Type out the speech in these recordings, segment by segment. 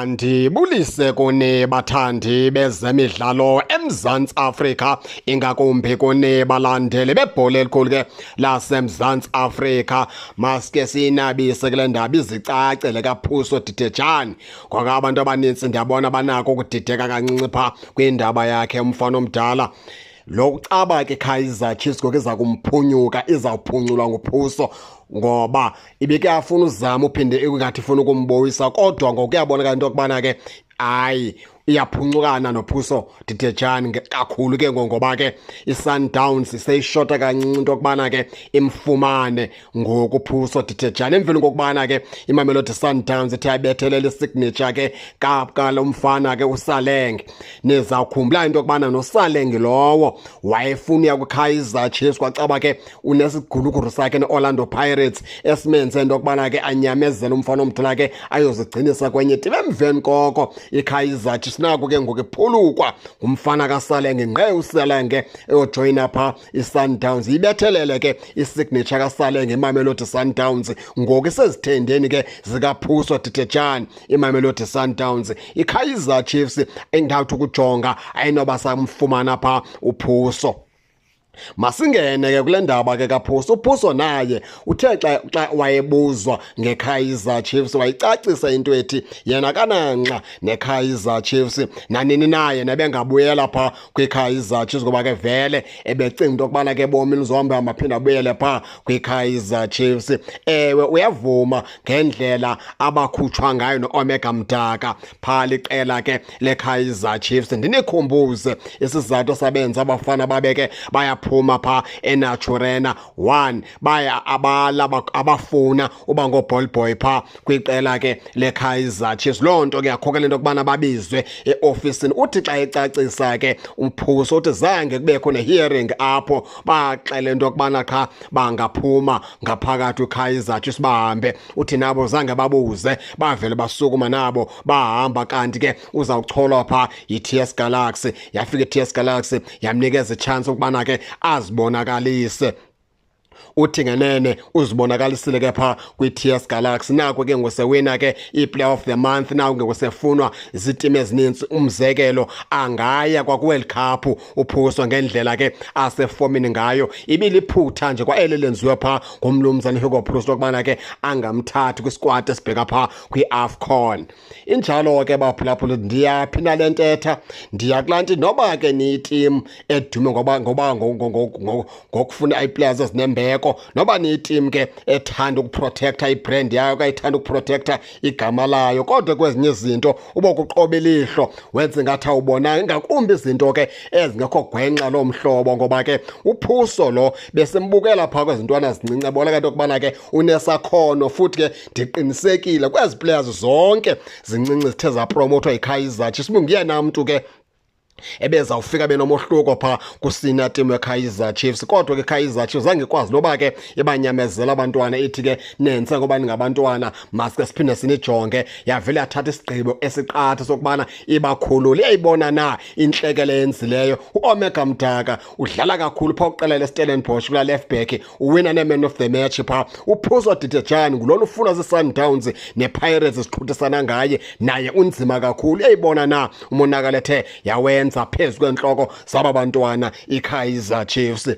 Ndibulise kuni bathandi bezemidlalo eMzantsi Afrika, ingakumbi kuni balandeli bebhola elikhulu ke laseMzantsi Afrika. Maske siyinabise kule ndaba izicacele kaPhuso Dithejane, ngoba abantu abanintsi ndiyabona banako ukudideka kancinci phaa kwindaba yakhe umfana omdala. Lo kucaba ke Kaizer Chiefs ngoku iza kumphunyuka, izawuphuculwa nguPhuso, ngoba ibike afuna uzama uphinde ingathi ifuna ukumbuyisa, kodwa ngoku kuyabonakala into yokubana ke hayi, iyaphuncukana noPhuso Dithejane kakhulu ke ngoba ke iSundowns seyishota kancinci into yokubana ke imfumane ngoku Phuso Dithejane, emveni kokubana ke iMamelodi Sundowns ithe yabethelela isignature ke kalo mfana ke uSaleng. Nizawukhumbula into yokubana noSaleng lowo wayefuna uya kwiKaizer Chiefs, kwacaba ke unesigulugulu sakhe ne-Orlando Pirates esimenze into yokubana ke anyamezele umfana omdala ke ayozigcinisa kwenye itim. Emveni koko iKaizer Chiefs naku ke ngoku iphulukwa ngumfana kaSaleng, ngqe uSaleng eyojoyina phaa iSundowns. Ibethelele ke isignature kaSaleng iMamelodi Sundowns, ngoku isezithendeni ke zikaPhuso Dithejane iMamelodi Sundowns. IKaizer Chiefs engawuthi ukujonga ayinoba samfumana phaa uPhuso. Masingene ke kule ndaba ke kaPhuso. UPhuso naye uthe xa wayebuzwa ngeKaizer Chiefs wayicacisa into ethi yena kananxa neKaizer Chiefs, nanini naye nebengabuyela phaa kwiKaizer Chiefs, ngoba ke vele ebecinga into yokubana ke bomini uzohamba aphinde abuyele phaa kwiKaizer Chiefs. Ewe, uyavuma ngendlela abakhutshwa ngayo no-Omega Mdaka phaa liqela ke leKaizer Chiefs. Ndinikhumbuze isizathu sabenza abafana babe ke bayaphuma phaa eNaturena. 1, baya abala abafuna uba ngoo-ball boy phaa kwiqela ke leKaizer Chiefs. Loo nto ke yakhokela into yokubana babizwe eofisini. Uthi xa ecacisa ke uMphuso uthi zange kubekho ne-hearing apho, baxele into yokubana qha bangaphuma ngaphakathi kwiKaizer Chiefs bahambe. Uthi nabo zange babuze, bavele basukuma nabo bahamba, kanti ke uzawucholwa phaa yi-TS Galaxy. Yafika i-TS Galaxy yamnikeza i-chance ukubana ke azibonakalise. Uthi ngenene uzibonakalisile ke phaa kwi-TS Galaxy, nako ke ngosewina ke i-player of the month, nako ke ngosefunwa ziitimu ezininzi. Umzekelo, angaya kwaku-World Cup uPhuso ngendlela ke asefomini ngayo. Ibiliphutha nje kwa eli lenziwe phaa ngumnumzana Hugo Broos lokubana ke angamthathi kwisquad esibheka phaa kwi-AFCON. Injalo ke baphulaphula, ndiyaphi nale ntetha? Ndiya kulaa nto, noba ke niyitimu edume ngoba ngokufuna ii-players ezinembeko, noba niyitim ke ethanda ukuprotecta ibrand yayo, kayithanda ukuprotecta igama layo, kodwa kwezinye izinto uba kuqoba ilihlo wenze ngathi awubonanga, ingakumbi izinto ke ezingekho gwenxa loo mhlobo. Ngoba ke uPhuso lo besimbukela phaa kwezintwana zincinci, ebonaka into yokubana ke unesakhono, futhi ke ndiqinisekile kwezi players zonke zincinci zithe zapromotwa yiKaizer Chiefs, nguyena mntu ke ebezawufika benomohluko phaa kusenior team weKaizer Chiefs. Kodwa ke Kaizer Chiefs zange ikwazi noba ke ibanyamezela abantwana, ithi ke nense ngoba ningabantwana, maske siphinde sinijonge. Yavele yathatha isigqibo esiqatha sokubana ibakhulule. Iyayibona na intlekele eyenzileyo? UOmega Mdaka udlala kakhulu phaa kuqela leStellenbosch kulaa left back, uwina nee-man of the match phaa. UPhuso Dithejane ngulona ufunwa zii-Sundowns nePirates, ziqhuthisana ngaye, naye unzima kakhulu. Iyayibona na umonakalo ethe yawenza phezu kwentloko zaba bantwana iKaizer Chiefs?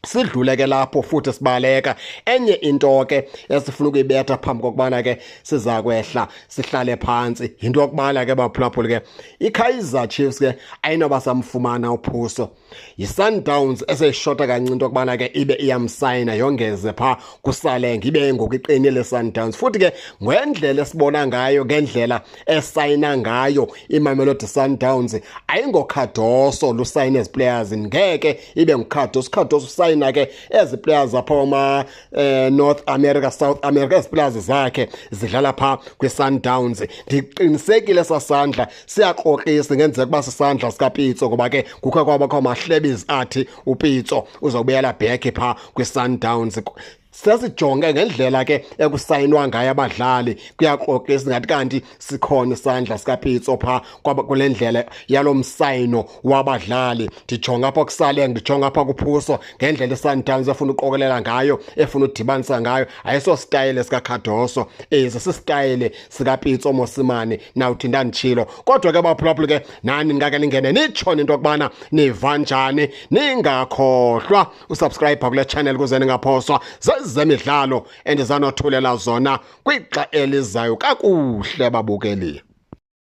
Sidlule ke lapho futhi sibaleka. Enye into ke esifuna ukuyibetha phambi kokubana ke siza kwehla sihlale phantsi yinto yokubana ke baphulaphuli ke iKaizer Chiefs ke ayinoba samfumana uPhuso. YiSundowns eseyishota kancinci into yokubana ke ibe iyamsayina, yongeze phaa kuSaleng, ibe ngoku iqinile Sundowns. Futhi ke ngendlela esibona ngayo, ngendlela esayina ngayo iMamelodi Sundowns, ayingoCardoso lusayina ezi players, ngeke ibe nguCardoso. uCardoso usayina ke ezi players apha ma North America, South America, ezi players zakhe zidlala phaa kwi-Sundowns. Ndiqinisekile sasandla siyakrokrisa, ingenzeka uba sisandla sikaPitso, ngoba ke kukho kwabakho amahlebezi athi uPitso uzawubuyela back phaa kwi-Sundowns. Sesijonge ngendlela ke ekusayinwa ngayo abadlali, kuyaxoxisa ngathi kanti sikhona isandla sikaPitso phaa kule ndlela yalo msayino wabadlali. Ndijonga apha kuSaleng, ndijonga apha kuPhuso, ngendlela iSundowns efuna uqokelela ngayo, efuna udibanisa ngayo, ayisositayile sikaCardoso esi, sisitayile sikaPitso Mosimane. Nawuthi ndanditshilo, kodwa ke baphulaphuli ke nani ningake ningene nitshone into yokubana niva njani. Ningakhohlwa usubscribe kule channel ukuze ningaphoswa zezemidlalo endizanothulela zona kwixa elizayo. Kakuhle babukeli.